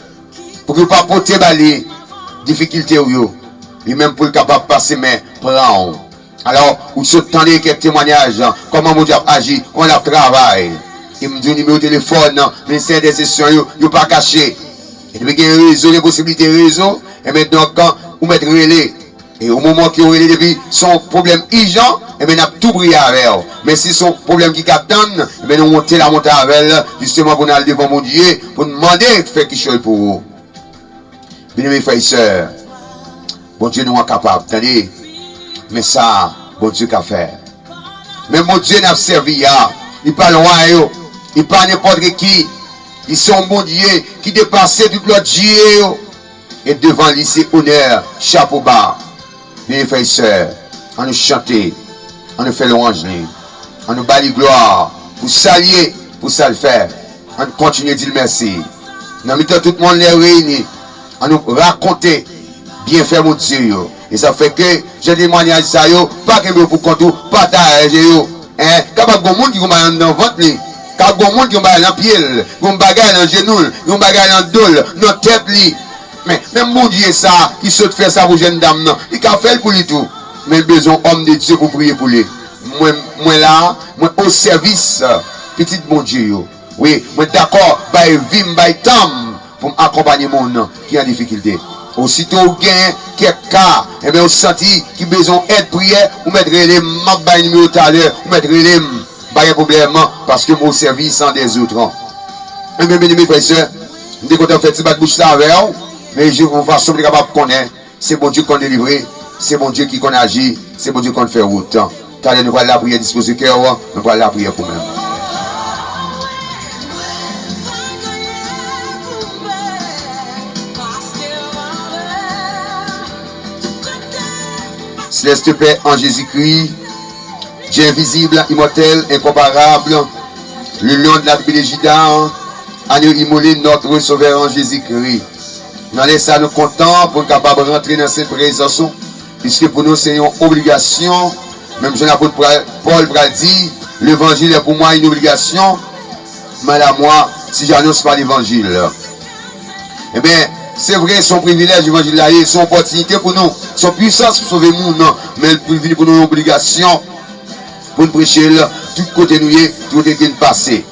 Pouki w pa pote ba li difikilte w yo? Li menm pou l kapab pase men pran w. Alò, ou sot tande kèk temwanyaj, kòman Bondye ap aji, kòman l ap travay. E m di w nimewo telefòn ministè entèsesyon yo, yo pa kache. E depi gen rezo, gen posiblite rezo, enben donk, ou mèt rele. E o moman ke w rele depi se yon pwoblèm ijan, enben n ap tou priye avè w. Men si se yon pwoblèm ki ka tann, enben nou monte la monte avè l, jisteman pou n al devan Bondye, pou n mande fè kichòy pou ou. Byeneme frè e sè, Bondye nou an kapab, tande. Men sa Bondye ka fè. Men Bondye n ap sèvi a, li pa lwa yo, li pa nenpòt ki, li se yon Bondye ki depase tout lòt dye yo. E devan li se onè, chapo ba. Byeneme frè e sè, ann nou chante, ann nou fè lwanj li, ann nou ba li glwa pou sa l ye, pou sa l fè. Ann kontinye di l mèsi. Nan mitan tout mond lè reyini, ann nou rakonte byenfè Bondye yo. E sa fè ke jan temwanyaj sa yo, pa kenbe yo pou kont ou, pataje yo. En, kapab gon moun ki gon bagay anndan vant li, kapab gon moun ki gon bagay nan pye l, gon bagay nan jenou l, gon bagay nan do l, nan tèt li. Men, menm Bondye sa ki sot fè sa pou jèn dam nan, li ka fè l pou li tou. Men l bezwen yon òm de Dye pou priye pou li. Mwen, mwen la, mwen o sèvis pitit Bondye yo. Wi, mwen dakò bay vi m, bay tan m pou m akonpanye moun ki an difikilte. Osito ou gen kèk ka, enben ou santi ki bezwen yon èd priyè, ou mèt rele m, m ap bay nimewo talè, ou mèt rele m, pa gen pwoblèm, paske m o sèvis an dèzotran. Enben, byeneme frè e sè, m te kontan fè ti bat bouch la avè w, men jis yon fason pou te kapab konnen se Bondye ki konn delivre, se Bondye ki konn aji, se Bondye ki konn fè wout. Talè nou pral lapriyè, dispoze kè w, nou pral lapriyè pou menm. Seleste Pè an Jezikri, Dieu invisible, immortel, incomparable, le lion de la tribu de Juda, agneau immolé, notre sauveur en Jésus-Christ. Nan lè sa nou kontan pou n kapab rantre nan sen prezans ou, piske pou nou se yon obligasyon, menm jan apot Pòl pral di, levanjil est pour moi une obligation, mal à moi si j'annonce pas l'évangile. Ebyen, se vre, se yon privilèj levanjil la ye, se yon opòtinite pou nou, se yon pwisans pou sove moun, men l vin pou nou yon obligasyon pou n preche l tout kote nou ye, tout kote ke n pase.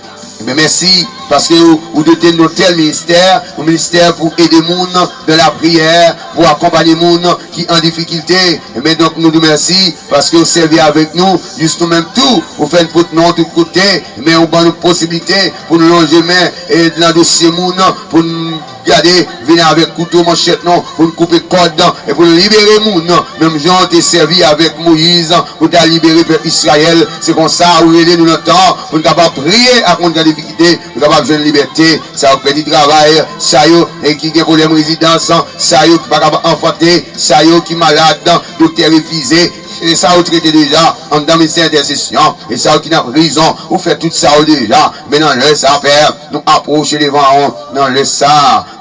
Ebyen, mèsi, paske ou, ou dote n yon tèl ministè, yon ministè pou ede moun nan lapriyè, pou akonpanye moun ki an difikilte. Ebyen, donk, nou di w mèsi, paske ou sèvi avèk nou, jis nou menm tou, ou fè n pot non tout kote, men ou ban nou posiblite pou nou lonje men e nan dosye moun, pou n gade, vin avèk kouto, manchèt nou, pou n koupe kòd, e pou n libere moun, menm jan w te sèvi avèk Moyiz, pou ta libere pèp Izrayèl. Se konsa, ou rele nou nan tan, pou n kapab priye ak moun ki an difikilte, pou kapab jwenn libète, sa yo k pèdi travay, sa yo, e ki gen pwoblèm rezidans, sa yo ki pa kapab anfante, sa yo ki malad, doktè refize, e sa yo trete deja, anndan medsen entèsesyon, e sa yo ki nan prizon, ou fè tout sa yo deja, men nan lè sa, Pè, nou apwoche devan ou, nan lè sa,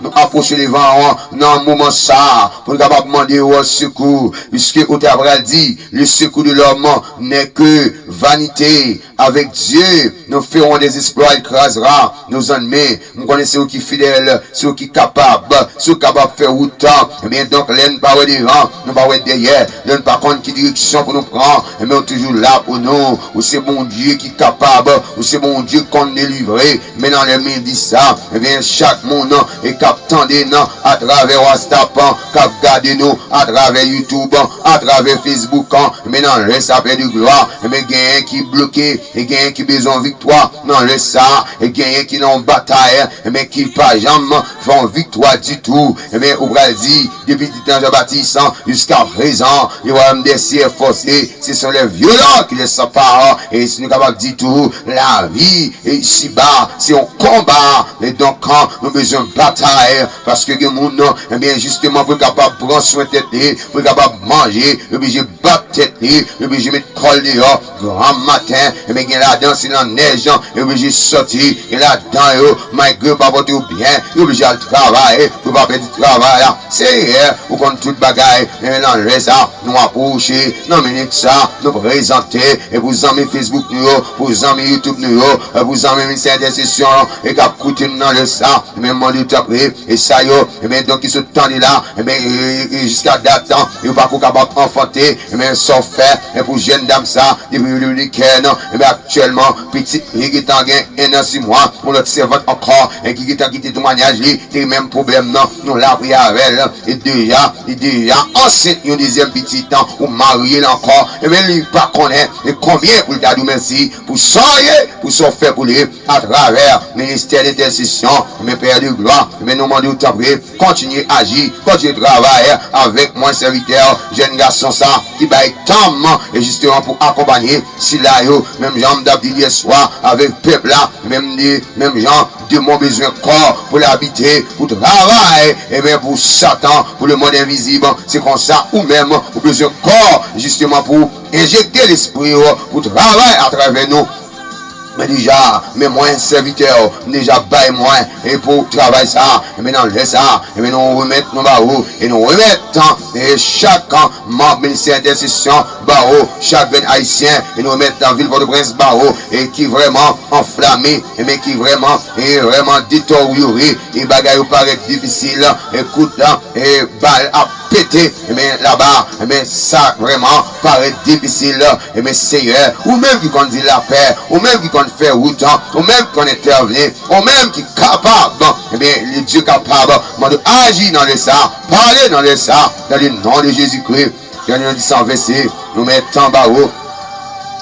nou apwoche devan ou, nan moman sa, pou nou kapab mande ou sekou, piske ou ta pral di, le secours de l'homme n'est que vanité, avec Dieu, nous ferons des exploits, il crasera nos ennemis. M konnen se ou ki fidèl, se ou ki kapab, se ou kapab fè wout. Ebyen, donk, lè n pa wè devan, nou pa wè dèyè, lè n pa konn ki direksyon pou nou pran, ebyen, ou toujou la pou nou. Ou se Bondye ki kapab, ou se Bondye k konn delivre. Men nan lè midi sa, ebyen, chak moun, e k ap tande n atravè WhatsApp, k ap gade nou atravè YouTube, atravè Facebook, men nan lè sa, Pè de glwa, ebyen, genyen ki bloke, e genyen ki bezwen yon viktwa nan lè sa, e genyen ki nan yon batay, men ki pa janm fè yon viktwa ditou. Ebyen, ou pral di, depi di tan Jan Batis, jiska prezan, le royaume des cieux est forcé, ce sont les violents qui les s'emparent. E si nou kapab di tou, lavi, e isiba, se yon konba. E donk, nou bezwen batay, paske gen moun, ebyen, jisteman, pou l kapab pran swen tèt li, pou l kapab manje, li oblije bat tèt li, li oblije met kò l deyò, granm maten, ebyen gen ladan se nan nèj, li oblije sòti, gen ladan yo, malgre yo pa pote yo byen, yo oblije al travay, pou yo pa pèdi travay la. Seyè, ou konn tout bagay, ebyen nan lè sa, nou apwoche, nan minit sa, nou prezante, e pou zanmi Facebook nou yo, pou zanmi YouTube nou yo, e pou zanmi Ministè Entèsesyon, e k ap koute nou nan lè sa, ebyen mande w tanpri, e sa yo, ebyen donk ki sot tande la, ebyen, e, e, e jiska dat, yo pa ko kapab anfante, ebyen sa w fè, e pou jèn dam sa, depi Dominikèn, ebyen aktyèlman, pitit li gentan gen en an sis mwa, yon lòt sèvant ankò, e ki gentan kite temwanyaj li, te menm pwoblèm nan, nou la priye avè l, e deja, li deja ansent yon dezyèm pitit, ou marye l ankò, ebyen li pa konnen, e konbyen pou l ta di w mèsi, pou sa w ye, pou sa w fè pou li, atravè ministè entèsesyon, men Pè de glwa, men nou mande w tanpri, kontinye aji, kontinye travay avèk mwen, sèvitè, jèn gason sa, ki bay tan m, e jisteman pou akonpanye sila yo, menm jan m t ap di l yèswa avèk pèp la, menm di, menm jan, demon bezwen kò pou l abite, pou travay, ebyen pou Satan, pou lemonn envizib, se konsa ou menm, ou bezwen kò, jisteman pou enjekte lespri w, pou travay atravè nou. Men deja, men mwen, sèvitè w, m deja bay mwen, e pou travay sa, men nan lè sa, men nou remèt nou ba ou, e nou remèt, e chak manm ministè entèsesyon ba ou, chak grenn ayisyen, e nou remèt vil Pòtoprens ba ou, e ki vrèman anflame, e men ki vrèman, e vrèman detoryore, e bagay yo parèt difisil, e kout, e bal ap pete, ebyen laba, ebyen sa vrèman parèt difisil, ebyen Seyè, ou menm ki konn di lapè, ou menm ki konn fè wout, ou menm ki konn entèvni, ou menm ki kapab, ebyen li Dye kapab, mande aji nan lè sa, pale nan lè sa, dans le nom de Jésus-Christ, Daniel di san vèsè, nou met anba ou,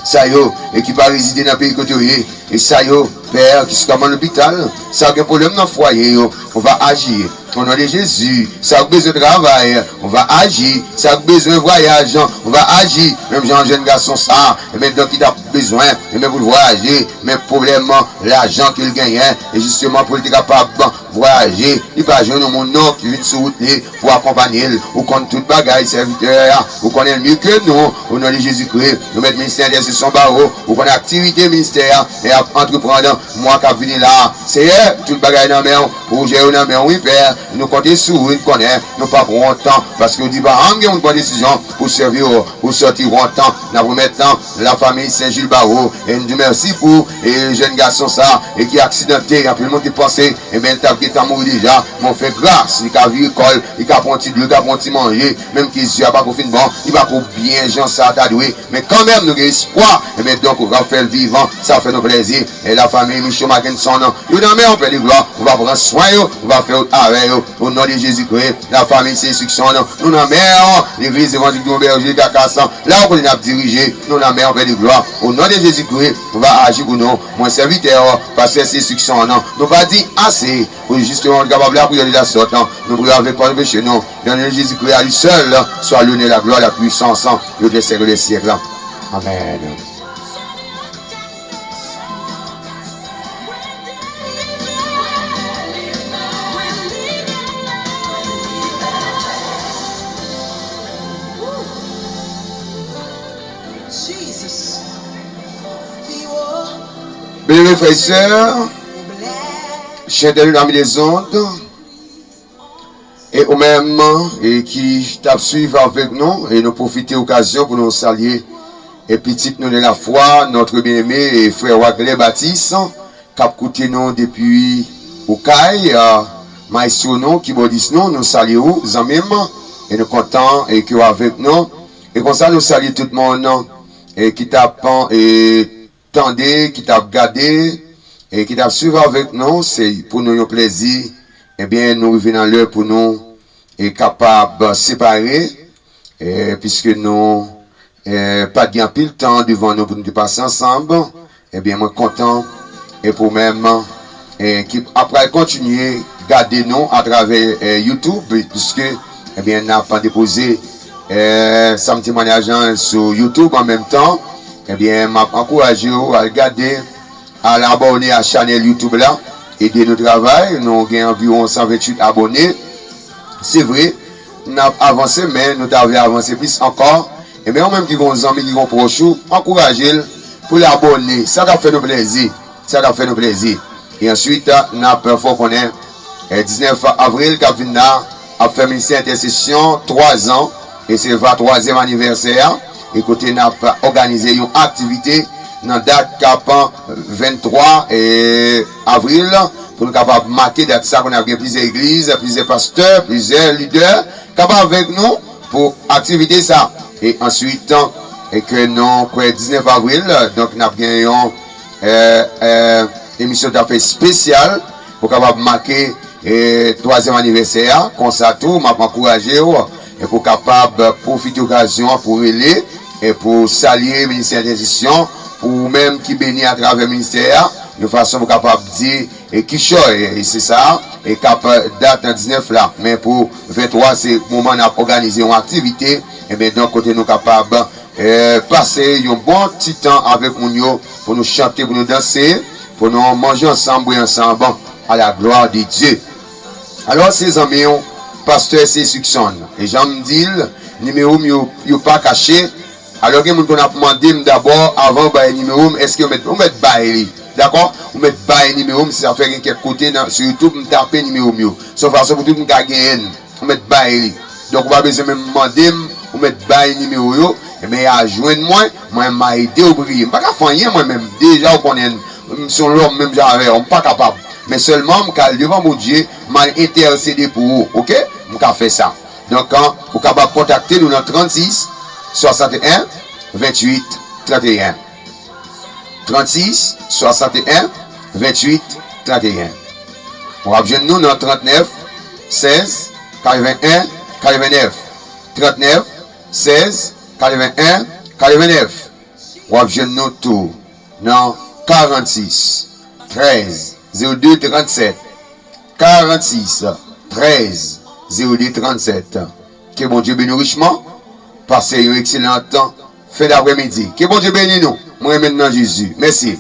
sa yo, e ki pa rezide nan peyi kote yo ye, e sa yo, Pè, ki sou kòmand lopital, sa yo gen pwoblèm nan fwaye yo, ou va aji, O non de Jezi, sa k bezwen travay, ou va aji. Sa k bezwen vwayaj, ou va aji. Menm jan jèn gason sa, ebyen donk ki t ap bezwen, ebyen pou l vwayaje, men pwoblèm lajan ke l genyen, e jisteman pou l te kapab vwayaje, li pa jwenn yon moun non ki vin sou wout li pou akonpanye l. Ou konn tout bagay, sèvitè a, ou konnen l mye ke nou, o non de Jezikri, nou met ministè entèsesyon ba ou, ou konnen aktivite ministè a, e ap antreprann mwa k ap vini la. Seyè, tout bagay nan men w, pwojè yo nan men w, wi, Pè. Nou konte sou ou, nou konnen nou p ap wont, paske w di pa janm gen moun pran desizyon pou sèvi w, pou sòti wont. N ap remèt lafanmi Sen Jil ba ou, e n di w mèsi pou, e, jèn gason sa, e ki aksidante, anpil moun te panse, ebyen, l t ap gentan mouri deja, men w fè gras, li ka vire kò l, li ka pran ti dlo, li ka pran ti manje, menm ke zye a pa ko fin bon, li pa ko byen jan sa ta dwe, men kanmenm nou gen espwa, ebyen, donk, w ap fè l vivan, sa fè nou plèzi. E lafanmi Micho Mackenson, yo nan men w, Pè de glwa, ou va pran swen yo, ou va fè wout avè yo, o non de Jezikri. Lafanmi Sen Enstriksyon, nou nan men w, legliz Evanjelik Dwon Bèje Kakas, la ou konnen n ap dirije, nou nan men w, Pè de glwa, o non de Jezikri, ou va aji pou nou. Mwen, sèvitè w, pastè Sen Enstriksyon, nou pa di ase, pou jisteman nou kapab lapriyè de la sòt, nou priye avèk pa peche nou, dans le nom de Jésus-Christ, à lui seul soit l'honneur, la gloire, la puissance, au siècle des siècles. Amen. Byeneme frè e sè, chantè de la mi de zonde, e ou menm, e ki t ap swiv avèk nou, e nou pwofite okazyon pou nou salye, e pitit nou de la fwa, notre bien-aimé, e frè Wagler Baptiste, k ap koute nou depi Okay, a, maestro nou, kibòdis nou, nou salye ou, zanmi m, e nou kontan, e ke w avèk nou. E konsa nou salye tout moun, e ki t ap, e, tande, ki t ap gade, e ki t ap swiv avèk nou, se pou nou yon plèzi, ebyen, nou rive nan lè pou nou, e kapab separe, e piske nou, e pa t gen anpil tan devan nou pou nou te pase ansanm, ebyen, mwen kontan, e pou menm, e ki ap pral kontinye gade nou atravè, e, YouTube, piske, ebyen, n ap depoze, e, sa m temwanyaj lan sou YouTube an menm tan, ebyen, m ap ankouraje w al gade, al abòne a chanèl YouTube la, ede nou travay, nou gen anviwon san venntuit abòne. Se vre, n ap avanse, men nou ta vle avanse plis ankò, Ebyen, ou menm ki gon zanmi, ki gon pwòch ou, ankouraje l pou l abòne. Sa k ap fè nou plèzi. Sa k ap fè nou plèzi. E answit, n ap fè w konnen, eh, diznèf avril k ap vin la, ap fè Ministè Entèsesyon twa zan, e se va twazyèm anivèsè a, e kote n ap òganize yon aktivite nan dat k ap venntwa, eh, avril, pou nou kapab make dat sa, kounye a gen plizyè egliz, plizyè pastè, plizyè lidè k ap avèk nou pou aktivite sa. E answit, e ke nou kwè diznèf avril, donk n ap gen yon, eh, eh, emisyon tapè espesyal pou kapab make, eh, twazyèm anivèsè a. Konsa tou, m ap ankouraje w, e pou kapab pwofite okazyon an pou rele, e pou salye Ministè Entèsesyon, pou ou menm ki beni atravè ministè a, yon fason pou kapab di, e kichòy, e se sa, e k ap dat nan diznèf la. Men pou venntwa, se moman n ap òganize yon aktivite, ebyen, donk, kote nou kapab, eh, pase yon bon ti tan avèk moun yo, pou nou chante, pou nou danse, pou nou manje ansanm, bwè ansanm, à la gloire de Dieu. Alò, se zanmi w, pastè se Sikson. E jan m di l, nimewo m yo, yo pa kache. Alò, gen moun konn ap mande m dabò, avan yo bay nimewo m, èske yo mèt, yo mèt bay li. Dakò? Ou mèt bay nimewo m, si sa fè gen kèk kote nan, sou YouTube, m tape nimewo m yo. Se yon fason pou tout moun ka genyen l. Ou mèt bay li. Donk, ou pa bezwen menm mande m, ou mèt bay nimewo yo, ebyen, y a jwenn mwen, mwen, m a ede w priye. M pa ka fè anyen mwen menm, deja ou konnen, m se yon lòm menm jan avè w, m pa kapab. Men sèlman, m ka al devan Bondye, m al entèsede pou ou, oke? M ka fè sa. Donk, an, ou kapab kontakte nou nan trannsis, swasanteyen, venntuit, tranteyen. Trannsis, swasanteyen, venntuit, tranteyen. W ap jwenn nou nan trannèf, sèz, katrevennen, katrevennèf. Trannèf, sèz, katrevennen, katrevennèf. W ap jwenn nou tou nan karannsis, trèz, zewo de, trannsèt. Karannsis, trèz, zewo de, trannsèt. Ke Bondye beni w richman. Pase yon ekselan fen daprèmidi. Ke Bondye beni nou. Mwen renmen n nan Jezi. Mèsi.